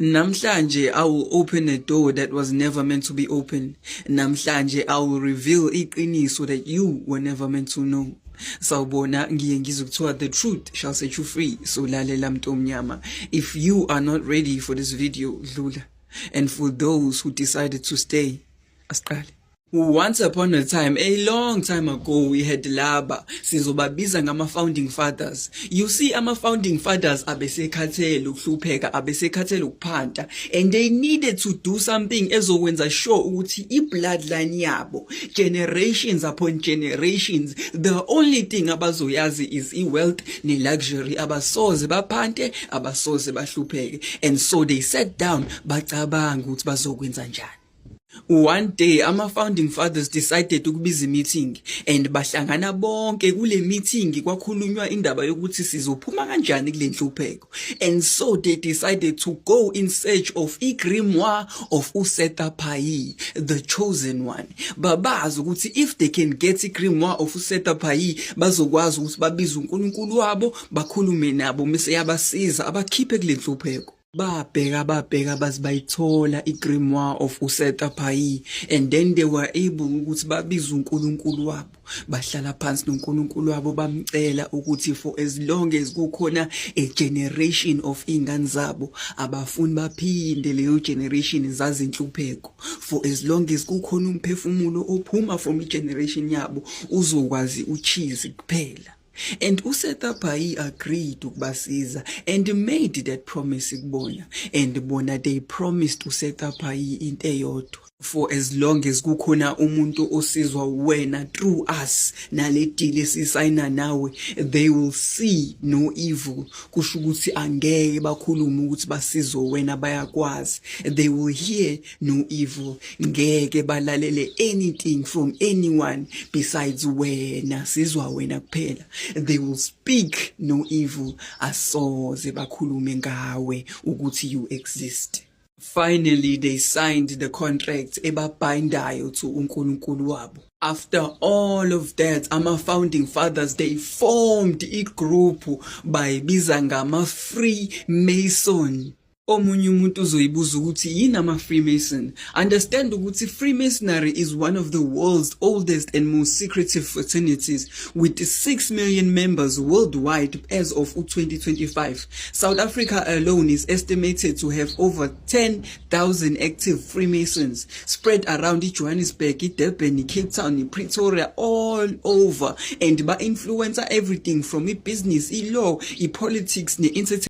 Namhlanje I will open a door that was never meant to be open. Namhlanje I will reveal iqiniso that you were never meant to know. Sawubona, ngiye ngizwe kuthiwa the truth shall set you free. So lalela, mntomnyama. If you are not ready for this video, dlula. And for those who decided to stay, asiqale. Once upon a time, a long time ago, we had laba sizobabiza ngama founding fathers. You see, ama founding fathers abesekhathele ukuhlupheka, abesekhathele ukuphanta, and they needed to do something ezokwenza sure ukuthi i-bloodline yabo, generations upon generations, the only thing abazoyazi is i-wealth ne-luxury. Abasoze baphante, abasoze bahlupheke. And so they sat down, bacabanga ukuthi bazokwenza njani. One day ama-founding fathers decided ukubiza i-meeting and bahlangana bonke kule meeting. Kwakhulunywa indaba yokuthi sizophuma kanjani kule nhlupheko, and so they decided to go in search of i-grimoire of uSeta Pai, the chosen one. Babazi ukuthi if they can get i-grimoire of uSeta Pai, bazokwazi ukuthi babize uNkulunkulu wabo, bakhulume nabo, mase yabasiza abakhiphe kule nhlupheko. Babheka, babheka, baze bayithola i-grimoire of uSeta Pai, and then they were able ukuthi babize uNkulunkulu wabo. Bahlala phansi noNkulunkulu wabo, bamcela ukuthi for as long as kukhona a generation of ingane zabo, abafuni baphinde leyo generation zazi inhlupheko. For as long as kukhona umphefumulo ophuma from i-generation yabo, uzokwazi ucheese kuphela. And uSeta Pai agreed ukubasiza and made that promise kubona, and bona they promised uSeta Pai into eyodwa: for as long as kukhona umuntu osizwa wena through us nale deal esisayina nawe, they will see no evil. Kusho ukuthi angeke bakhulume ukuthi basizwe wena, bayakwazi. They will hear no evil, ngeke balalele anything from anyone besides wena, sizwa wena kuphela. They will speak no evil, asoze bakhulume ngawe ukuthi you exist. Finally they signed the contract ebabindayo to uNkulunkulu wabo. After all of that, ama founding fathers, they formed igroup bayibiza ngama Freemason. Omunye umuntu uzoyibuza ukuthi yini ama-Freemason. Understand ukuthi Freemasonry is one of the world's oldest and most secretive fraternities, with 6 million members worldwide as of 2025. South Africa alone is estimated to have over 10,000 active Freemasons spread around iJohannesburg, iDurban, iCape Town, iPretoria, all over, and ba-influence everything from i-business, i-law, i-politics ne-entertainment.